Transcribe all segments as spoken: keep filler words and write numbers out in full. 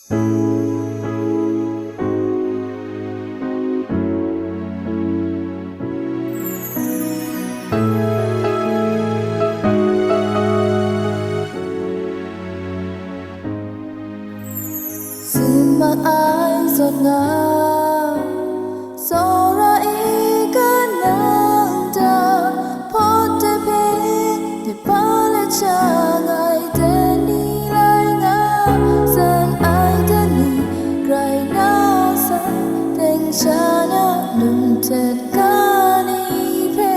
Tsun ma ai zawn nga, tsawra e, kanang ta hpawt de hpe, dai pa let sha ngai de ni lai nga, san ai de ni, grai na sa, teng sha na lung htet ga ni hpe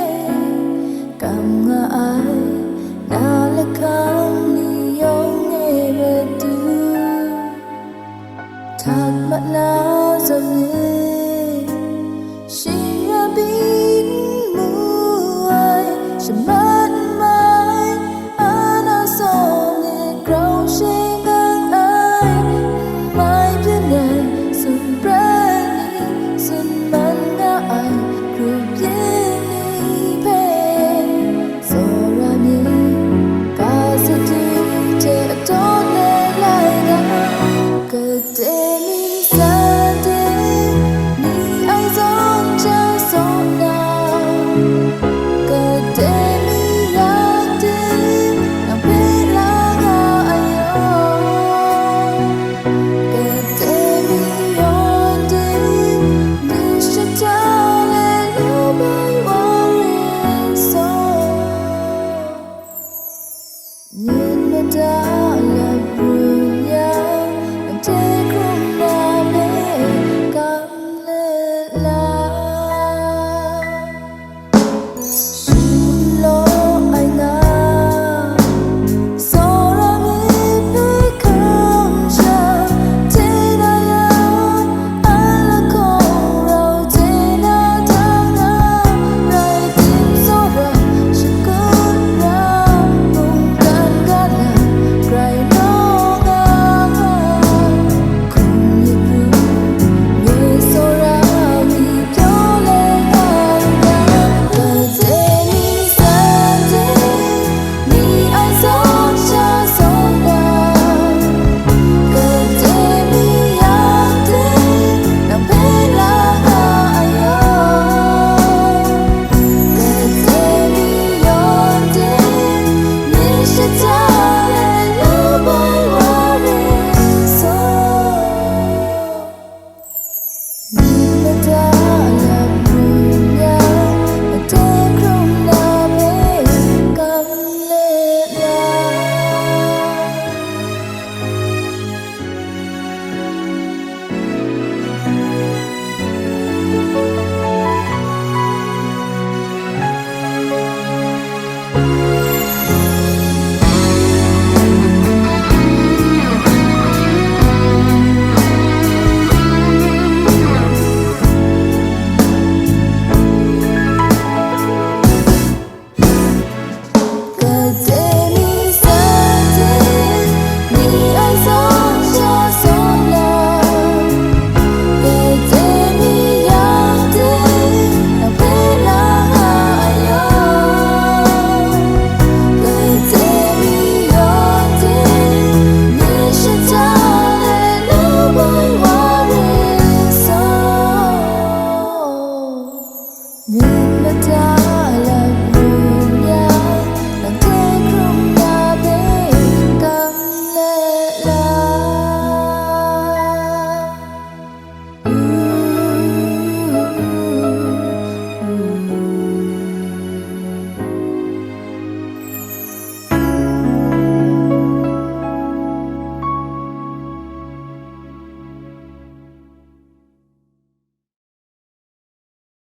kam nga ai, na lahkang ni yawng e matu. Htak mat na zawn e, shing ra byin mu ai, shamat n mai, ana sawng e grau she ngang ai, n mai byin ai, tsun pran ni, tsun man nga ai, grup yin ni hpe, tsawra myit, ka sadi hte atawn e lai nga, gade mi sa de, ni ai zawn ja saw na, gade mi yang de, nang hpe la nga ai yaw. Gade mi yawn de, ni shata le lu bai wa ring saw. Myit mada lam run yang, anhte hkrum na hpe kam let la. Shin law ai nga, tsawra myit hpe hkam sha, hte na ya, a lahkawng rau hte na da nga, rai tim tsawra, shakut ra, mungkan ga na, grai nawng nga.